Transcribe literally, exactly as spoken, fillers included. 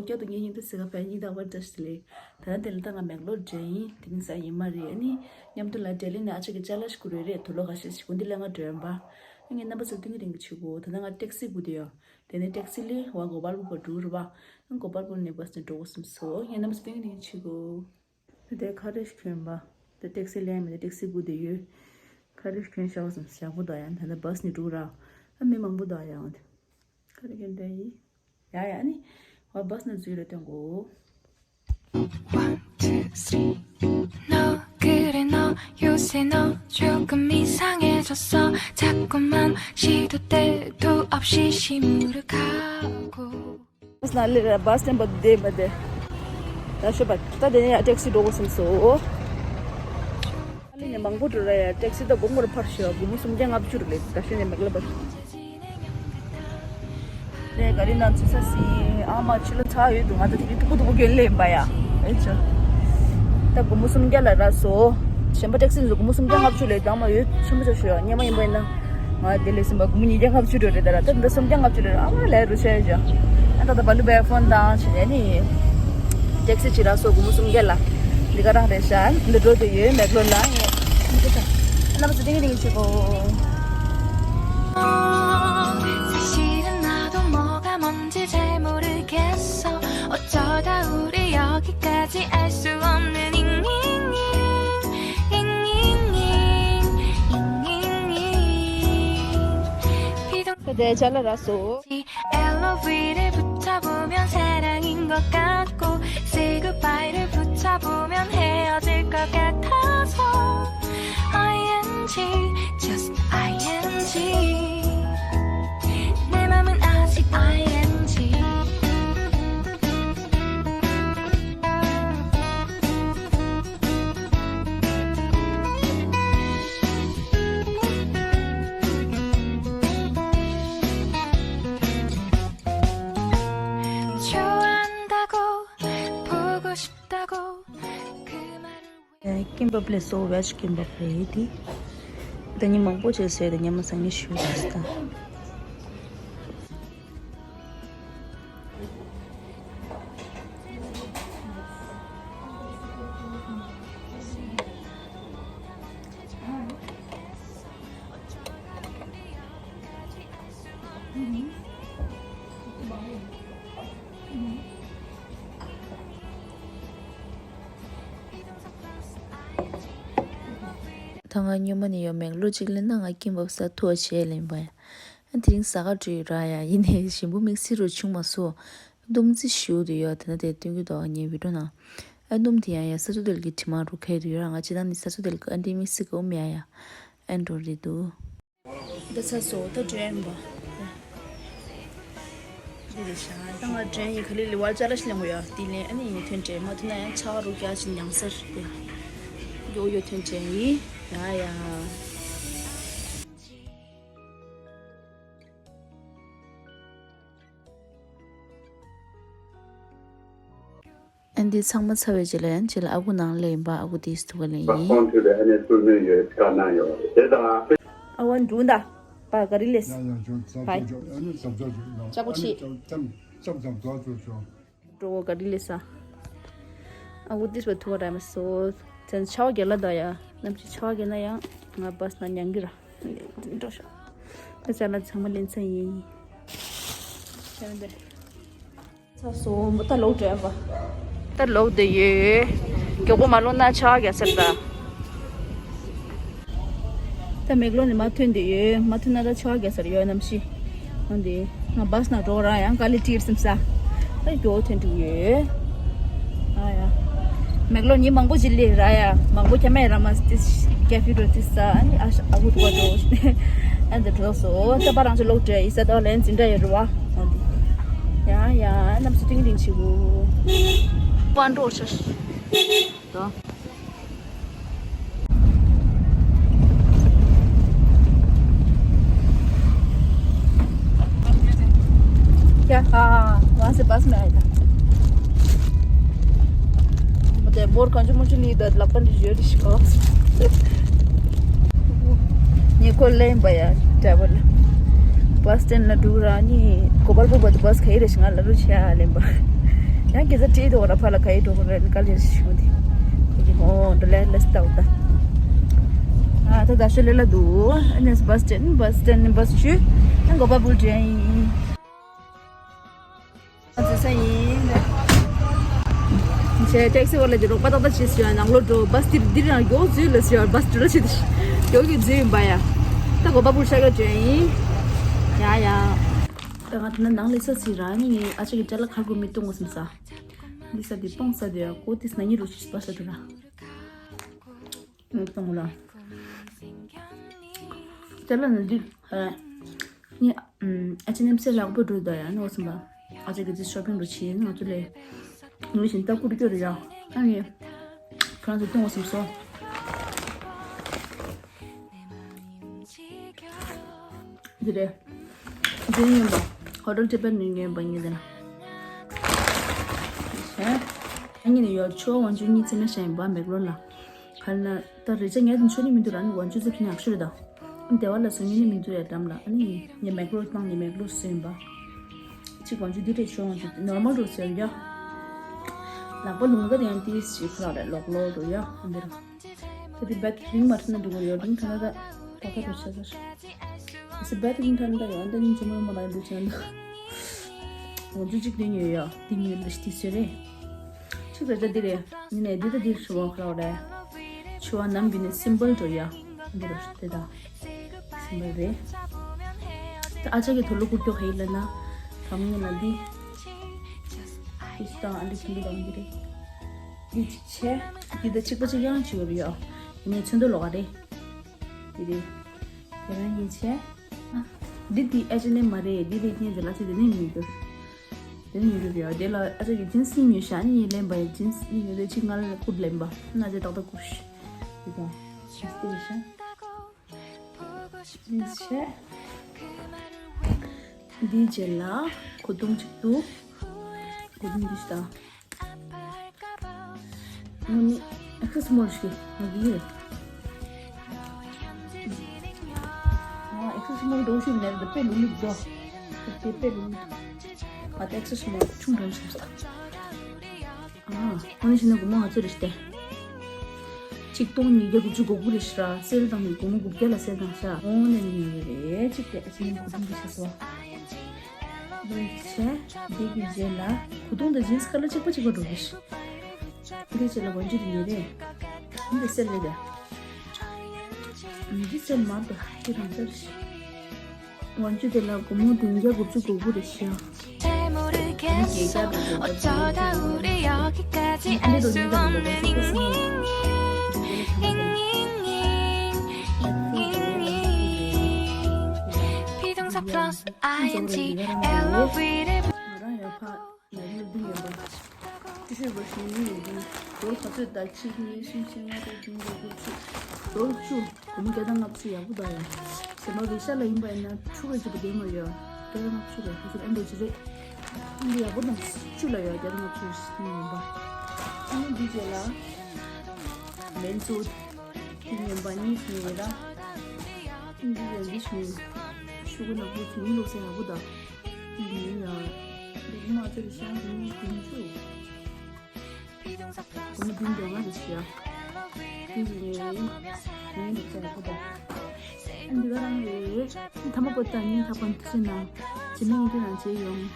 བསྐྱར་དུ་ངའི་སྙིང་ཐག་ཟེར་ག་བས་སྙིང་ཐག་པ་བཀྲ་ཤིས་བདེ་ལེགས། ད་ལྟ་དེ་ལ་ད་ང་མེག་ལོར་འགྲོ་ཡིན། དེ་རིང་གཟའ་ཉི་མ་རེད། ཨ་ནི་མཉམ་དུ་ལ་ལྡི་ལི་ནས་ཨ་ཅག་གི་ཅ་ལག་ཞིག་བསྐུར་ཡོད་རེད། དུག་ལོག་ཁ་ཤས་ཤིག་འོ་འདི་ལ་ང་འགྲོ་ཡིན་པ། ཨ་ངས་རྣམ་པ་ཚོར་སྟོན་གི་རིང་གི་ཆུ་གོ། ད་ལྟ་ང་ཊེག་སི་བསྐུར་དུ་ཡོད། དེ་ནས་ཊེག་སི་ལས་བ་གོ་པལ་པུར་བར་འགྲོ་རེད་པ། ཨ་གོ་པལ་པུར་ནས་བྷ་སི་ནས་འགྲོ་དགོས་བསམ་སོང་། ངས་རྣམ་པ་ཚོར་སྟོན་གི་རིང་གི་ཆུ་གོ། དེ་ཁ་རེ་ཞིག་གྱོན་པ། དེ་ཊེག་སི་ལེན་མི་དེ་ཊེག་སི་བསྐུར་དུ་ཡོད། ཁ་རེ་ཞིག་གྱོན་ཤག་བསམ་ཞག་པོ་དང་ཡང་ད་ལྟ་བྷ་སི་ནས་འགྲོ་ར། ཨ་མི་མང་པོ་དང་ཡང་དེ། ཁ་རེ་གྱོན་དེ་ཡིན། ཡ་ཡ་ནི། ཨོ་བྷ་སི་ནས་འཛུལ་རེ་སྟོན་གོ། One, two, three. 너 그래 너 요새 너 조금 이상해졌어. 자꾸만 시도 때도 없이 시무를 가고. བྷ་སི་ནང་ལས་བྷ་སི་སྟན་པ་དེ་མ་དེ། ད་ཤོད་པ་ད་དེ་ནས་ཡ་ཊེག་སི་འགྲོ་དགོས་བསམ་སོང་། ཨ་ལི་ནས་མང་པོ་འགྲོ་ར་ཡ་ཊེག་སི་ད་དགོང་མོར་ཕར་ཤོད་སྒོར་མོ་སུམ་བརྒྱ་ལྔ་བཅུ་རེད་ད་ཤོད་ནས་མེག་ལོར་བར། ནས་ག་རི་ནང་ཚུད་ས་སི་ཨ་མ་ཕྱི་ལ་ཚ་ཡོད་འདུག་ང་ད་དེ་རིང་སྡུག་པོ་སྡུག་པོ་གྱོན་ལེན་པ་ཡ། ཨེ་ཅོ། ད་སྒོར་མོ་སུམ་བརྒྱ་ལ་རག་སོང་། གཞན་པ་ཊེག་སི་ནས་སྒོར་མོ་སུམ་བརྒྱ་ལྔ་བཅུ་ལས་དང་མ་ཡོད་ཆེན་པོ་ཆ་ཤོད་ཡ་སྙན་མ་ཡིན་པ་ཡིན་ན། ང་དེ་ལས་སུམ་པ་སྒོར་མོ་ཉིས་བརྒྱ་ལྔ་བཅུ་འགྲོ་རེད་ད་ར་ད་འདི་སུམ་བརྒྱ་ལྔ་བཅུ་རེད་ཨ་མ་ལས་རུ་ཆ་ཡ་ཅོ། ཨ་ད་ད་བ་ལུ་བའི་ཕོན་དང་བྱས་ནས་ནི། ཊེག་སི་ཅིག་རག་སོང་སྒོར་མོ་སུམ་བརྒྱ་ལ། འདི་ག་རང་རེད་ཤག་འདི་འགྲོ་དེ་ཡོད་མེག་ལོར་ལ་ངས། རྣམ་པ་ཚོ་ཏིང་ཏིང་ཞུ་གོ། 사실은 나도 뭐가 뭔지 잘 모르겠어. 어쩌다 우리 여기까지 알 수 없는 잉잉잉, 잉잉잉, 잉잉잉. 비동- 그대 잘 알았어. L O V를 붙여보면 사랑인 것 같고, say goodbye를 붙여보면 헤어질 것 같아서. I N G, just I N G. 내 맘은 아직 I N G. 좋아한다고, 보고 싶다고 그 말을 ཀིམ་པབ་ལས་སོ་ཝེཇ་ཀིམ་པབ་རེད་དེ། ད་ནི་མང་པོ་བྱས་ཟེར་ད་ཉི་མ་སང་ཉིན་ཞུ་ཡོད་ད། ད་ང་སྔོན་མ་ནས་ཡོད་མེག་ལོར་གཅིག་ལེན་ན་ང་ཀིམ་པབ་ཟ་ཐུབ་པ་བྱས་ལེན་པ་ཡ། ཨ་དེ་རིང་ཟ་ག་འགྲོ་ཡོད་ར་ཡ་ཡིན་ནའི་ཞིམ་པོ་དམིགས་བསལ་རུ་བྱུང་མ་སོང་། སྣུམ་རྩི་ཞུ་འདུག་ཡོད་དེ་ན་དེ་སྟོན་གྱི་འདུག་ངའི་བི་ཌིའོ་ནང་། ཨ་སྣུམ་དེ་ཡང་ཡ་ས་ཆུ་དེ་ལ་གི་དྲི་མ་རུ་ཁ་ཡི་འདུག་ཡོད་ར་ང་ཅི་ད་ནི་ས་ཆུ་དེ་ལ་གི་ཨ་འདི་དམིགས་བསལ་གི་འོ་མེ་ཡ་ཡ། ཨ་འགྲོ་རེད་འདུག་འདི་ཚ་སོ་ད་དྲན་པ། འདི་རེད་ཤག་ད་ང་དྲན་ཡིན་ག་ལེ་ལེ་བར་ཅ་ལག་ཞིག་ལེན་དགོས་ཡ་དེ་ལེན་ཨ་ནི་ཡིན་ཐོན་དྲན་མ་ཐུབ་ན་ཡང་ཆ་རུ་རྒྱ་ཞིག་མྱང་སར་དེ་ཡོ་ཡོ་ཐོན་དྲན་ཡིན་ཡ་ཡ། ཨ་འདི་ཚང་མ་ཚར་བའི་རྗེས་ལ་ཡང་རྗེས་ལ་ཨ་ཁུ་ནང་སླེབས་ཡིན་པ། ཨ་ཁུ་དེས་ཐུག་ག་ལེན་ཡིན། ཁོང་ཚོས་ཨ་ནེ་ཚུར་མོས་ཡོད་བཀའ་གནང་ཡོད་དེ་དང་། ཨ་ཝན་འབྲུ་མདའ་པ་ག་རི་ལེས། ཡང་ཡང་བྱུང་ཙམ་པའི་ཙམ་ཙམ་ཙམ་ཙམ་ཙམ་ཙམ་ཙམ་ཙམ་ཙམ་ཙམ་ཙམ་ཙམ་ཙམ་ཙམ་འགྲོ་ག་རི་ལེས། ཨ་ཁུ་དེས་པ་ཐུག་ག་ར་མ་སོ། ཚན་ཆའོ་ག་ལ་ད་ཡ་ནམ་ཞིག་ཆའོ་ག་ན་ཡང་ང་བྷ་སི་ན་མྱང་གི་ར་འགྲོ་ཤག་ད་ཅ་ལག་ཚང་མ་ལེན་ཚར་ཡིན། ཚ་སོང་། ད་ལོག་འགྲོ་ཡ་པ། ད་ལོག་བསྡད་ཡོད། མགྱོགས་པོ་མ་ལོག་ན་ཆར་པ་རྒྱག་ས་རེད་ད། ད་མེག་ལོར་ནས་མར་ཐོན་བསྡད་ཡོད། མར་ཐོན་ན་ད་ཆར་པ་རྒྱག་ས་རེད་ཡོད་ནམ་ཤི། འོན་ཏེ་ང་བྷ་སི་ནང་འགྲོ་ར་ཡང་དཀའ་ལས་ཁྲིད་སེམས་ས། ད་མགྱོགས་པོ་ཐོན་འགྲོ་གི་ཡོད། ཨ་ཡ། མེག་ལོར་ཉིན་མང་པོ་ཅིག་སླེབས་ར་ཡ། མང་པོ་ཁྱེད་མ་ཡི་ར་མ་སི་ཏི་ཀེ་ཧྥེ་འགྲོ་ཏི་ས་ཨ་ནི་ཨ་ཨ་ཁུ་ཐུག་པ་འགྲོ། ཨ་འདི་འགྲོ་སོ། ད་པ་རང་ཚོ་ལོག་འགྲོ་ཡ་ཡིན་ས་ད་ལན་འཛིན་གྲྭ་ཡོད་རེད་བ། ཡ་ཡ་རྣམ་ཚོ་ཏིང་ཏིང་བྱེད་དགོས། པ་འགྲོ་ཤ། ད། क्या? हाँ, हाँ, हाँ, वहाँ से बस में आया था। मतलब, बोर कंजू मुझे नहीं दर्द लगता, नहीं जोर इसको। ये को ले बया, ट्रैवल। बस स्टैंड न दूर आनी, कोबल को बस, बस खाई रही, सिंगाला रुचिया लेंबा। ཡང་དགེ་རྩ་བྲིས་འདུག་ར། ཕར་ལ་ག་ཡེ་འགྲོ་དགོས་རེད། ག་ལེར་ཞུ་དེ། དེ་གི་ཧོ་འགྲོ་ལེ་ལེ་སི་ཏའོ་ད། ཨ་ད་ད་ཤོ་ལེ་ལ་འདུག་ཨ་ནེ་སི་བྷ་སི་ཊན་བྷ་སི་ཊན་བྷ་སི་ཞུ། ཨ་གོ་པ་བུལ་ཅན་ཡིན། ཨ་ཙི་ས་ཡིན། ཅེ་ཊེག་སི་ཝ་ལ་དེ་རོགས་པ་ཏག་ཏག་བྱེད་སུ་ཡང་ནང་ལོགས་འགྲོ། བྷ་སི་དེ་འདིར་ཡང་མགྱོགས་འཛུལ་ལ་སུ་ཡང་བྷ་སི་འགྲོ་ལ་བྱེད་དེ་མགྱོགས་ཀྱི་འཛུལ་ཡིན་པ་ཡ། ད་གོ་པ་བུལ་ཤ་ག་ཅན་ཡིན། ཡ་ཡ། ད་ང་དེ་ན་ནང་ལས་ས་སི་ར་ནི་ངའི་ཨ་ཅག་གི་ཅ་ལག་ཁར་གོ་མི་གཏོང་ངོ་སམ་ས། འདི་ས་དེ་སྤོང་ས་དེ་ཡ་ཀོ་ཏིས་ན་ཉི་རུ་ཆིས་པ་ས་དེ་ར། ངོ་གཏོང་ལ། ཅ་ལག་ནི་འདི་ཧ། ནི་ཨ་ཅག་ནེམ་སེ་ལག་པོ་འགྲོ་ད་ཡ་ནི་འོ་སམ་པ། ཨ་ཅག་གི་དེ་ཤོ་པིང་རུ་ཆི་ནི་ང་ཚོ་ལས། ངོ་བཞིན་ལྟ་སྐུར་སྐྱོ་རུ་ཡ། ཨ་ནི་ཁོ་རང་ཚོ་གཏོང་ངོ་སམ་སོ། འདི་རེད། འདི་ཉོན་པ། ཧོ་ཊེལ་ཊི་པན་ནས་ཉོན་པ་ཉོས་དེ་ན། ཨ་ནི་ནི་ཡོད་ཆོ་ཝང་ཅུ་གཉིས་ཚེ་མེ་ཤ་ཡིན་པ་མེག་ལོར་ལ། ག་ན་ད་རེ་ཅག་ངས་དུ་ཆོ་ནི་མི་འདུག་ར་ནི་ཝང་ཅུ་ཚེ་ཕི་ནི་ཡག་ཤོས་རེད་ད། ཨ་ནི་དེ་བ་ལ་སོ་ཉོ་ནི་མི་འདུག་ཡ་འགྲམ་ལ། ཨ་ནི་ངས་མེག་ལོར་བཏང་ནི་མེག་ལོར་སོ་ཡིན་པ། གཅིག་ཝང་ཅུ་འདི་རེད་ཆོ་ཝང་ཅུ་ནོར་མལ་རུ་སོ་ཡ། ལག་པ་ལུང་ག་དེ་ཡང་ཏིས་ཞིག་ཁ་ལ་རེད་ལོག་ལོག་རུ་ཡ་ཨ་འདི་རུ། ད་དེ་བད་རིང་མ་ཐུབ་ན་འགྲོ་གི་ཡོད། རིང་ཐུབ་ན་ད་ད་ད་རུ་ཆ་ཟེར། ཨ་སི་བད་རིང་ཐུབ་ན་ད་ཡོད། ཨ་ད་ཉིན་ཆུ་མོ་མ་ལ་འགྲོ་ཆ་འདུག་ང་ཚོ་གཅིག་དེ་ཉོས་ཡོད། དེ་ཉོས་ལ་ཤི་ཏི་སེ་རེད། གཅིག་རེད་ད་དེ་རེད། ཡིན་ནའི་དེ་ད་དེ་ཧྲི་བ་ཁ་ལ་རེད། ཆུ་བ་ནམ་གི་ནི་སིམ་པལ་འགྲོ་ཡ། འདི་རུ་དེ་ད་སིམ་པལ་རེད། ད་ཨ་ཅག་གི་དུ་ལུ་ཀུ་ཀྱོ་ཧེ་ལ་ན་རང་ཉིད་ལ་འདི། དེ་ད་ཨ་འདི་ཁྱིམ་དུ་དང་འདི་རེད། འདི་གཅིག་བྱས། འདི་ད་གཅིག་པ་གཅིག་ཡང་གཅིག་ཡོད་རེད་ཡ། ངས་ཚོན་མདོག་ལོགས་ཀ་རེད། འདི་རེད། དེ་རང་གཉིས་བྱས། ཨ། འདི་དེ་ཨེ་ཅི་ནི་མ་རེད། འདི་དེ་ཁྱེད་དེ་ལ་ཚེ་དེ་ནས་མི་འགྱུར། དེ་ནས་མི་འགྱུར་ཡ། དེ་ལ་ཨ་ཅག་གི་ཇིན་སི་གཉིས་ཉོས་ཤག་ཨ་ནི་ངས་ལེན་པ་ཡ། ཇིན་སི་གཉིས་ཉོས་དེ་གཅིག་ང་ལ་ཀུར་ལེན་པ། ཨ་ནི་ཨ་ཅག་ཏག་ཏག་ཀུར་ཤི། འདི་དང་ཇིན་སི་དེ་ཡིན་ཤག་འདི་བྱས། འདིའི་རྗེས་ལ་གོས་ཐུང་གཅིག་འདུག་གོས་ཐུང་འདི་ཞིག་དང་། ངོ་ནི་ཨེག་སི་སི་མོལ་ཞིག་ངོ་གི་ཡིན། ཨ་ཨེག་སི་སི་མོལ་འགྲོ་ཞིག་ནས་དེ་དཔེ་ལུག་ལུག་འདུག་དེ་དཔེ་ལུག་ལུག་ཨ་ད་ཨེག་སི་སི་མོལ་ཆུང་འགྲོ་ཞིག་ས། ཨ། ཁོ་ནི་ཤི་ན་སྒོར་མོ་ང་ཚོ་རེ་སྟེ། ཆིག་སྟོང་ཉིས་བརྒྱ་དགུ་བཅུ་གོ་དགུ་རེ་ཤི་ར། སེལ་བཏང་ནས་སྒོར་མོ་དགུ་བརྒྱ་ལ་སེལ་བཏང་ཤག་འོ་ནས་ཉོས་རེད། ཆིག་སྟེ་ཨ་ཅི་ནས་གོ་ཐུང་གི་ཤ་སོ། འདི་བྱས། འདི་གི་རྗེས་ལ་གོས་ཐུང་དང་ཇིན་སི་ཁ་ལ་གཅིག་པ་གཅིག་པ་འགྲོ་རེད། འདི་རྗེས་ལ་གོན་ཆས་དེ་ཉོས་རེད། འདི་སེལ་རེད་དེ། འདི་སེལ་མ་གཏོགས་འདི་རང་སེལ་རེད། ཝང་ཅུ་དེ་ལ་སྒོར་མོ་བདུན་བརྒྱ་དགུ་བཅུ་གོ་དགུ་རེ་ཤི་ཡ། ཁྱེད་མོ་རེ་ཁ་སོ་ཨོ་ཅོ་ད་འུ་རེ་ཡོ་གི་ཀ་ཅི་ཨ་སུ་བོ་མི་ནི་ངི་ངི་ངི་ངི་ངི་ངི་ངི། ཕི་ཐུང་ས་པ་ལ་སི་ཨའི་ཨེན་ཇི་ཨེལ་ཨོ་བི་རེ། ང་རང་ཡང་ཕ། ཡར་ལ་འདི་ཡོད་པ། ཀྲི་ཤོད་པ་ཞིག་ནི་ཡོད་འདུག་ལོ་ག་ཚོད་ད་གཅིག་གཉིས་གསུམ་བཞི་ལྔ་དྲུག་བདུན་བརྒྱད་དགུ་བཅུ། ལོ་བཅུ། སྒོར་མོ་བརྒྱ་དང་ལྔ་བཅུ་ཡག་པོ་འདུག་ཡ། ཟེར་མ་རེད་ཤག་ལ་ཡིན་པ་ཡིན་ན་ཕྲུ་གུ་གཅིག་པོ་བསྡད་མ་ཡོད། བརྒྱ་དང་ལྔ་བཅུ་རེད། ཁོ་ཚོ་ཨེ་འདྲ་ཅིག་རེད། འདི་ཡག་པོ་དང་བཅུ་ལ་ཡོད། བརྒྱ་དང་ལྔ་བཅུ་ཡིན་པ། ཨ་ནི་འདི་རྗེས་ལ་མེན་ཚོ་དེ་ཉན་པ་གཉིས་ཟིན་ཡོད་ལ། འདི་ཡང་འདི་བྱུང་། ཕྲུ་གུ་ནག་པོ་དེ་ཉིད་ལོ་ས་ཡག་པོ་དང་། འདི་ཡིན་ཡང་། འདི་མ་ཚོད་ཤང་དེ་ཉིད་དུ་འཇུ། སྒོར་མོ་བདུན་བརྒྱ་ལྔ་རེ་ཞིག་ཡ། དེ་ཡིན་ངའི་ངའི་འདི་ཚོ་ཡག་པོ་དང་། ཨ་འདི་ག་རང་རེད། ཐ་མ་བཀོད་ད་ཉིན་ཐག་པ་འདི་ཚོ་ནང་། ཇི་མ་ཡིན་དུ་ནང་བྱེད་ཡོང་།